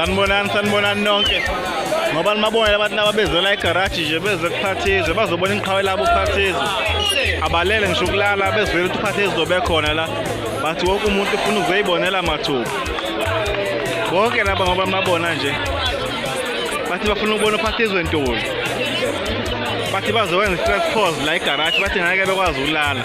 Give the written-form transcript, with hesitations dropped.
Sanibonani, sanibonani nonke. Ngoba nimabona abantu laba bezela egaraji nje beze kuPhathizwe, bazobona iqhawe labo uPhathizwe. Abalele ngisho ukulala bezwele ukuthi uPhathizwe uzobe khona la. Bathi wonke umuntu ufuna ukuzoyibonela mathupha. Bonke laba ngoba mabona nje. Bathi bafuna ukubona uPhathizwe Ntuli. Bathi bazowenza i-stress pause la egaraji, bathi ngeke bekwazi ukulala.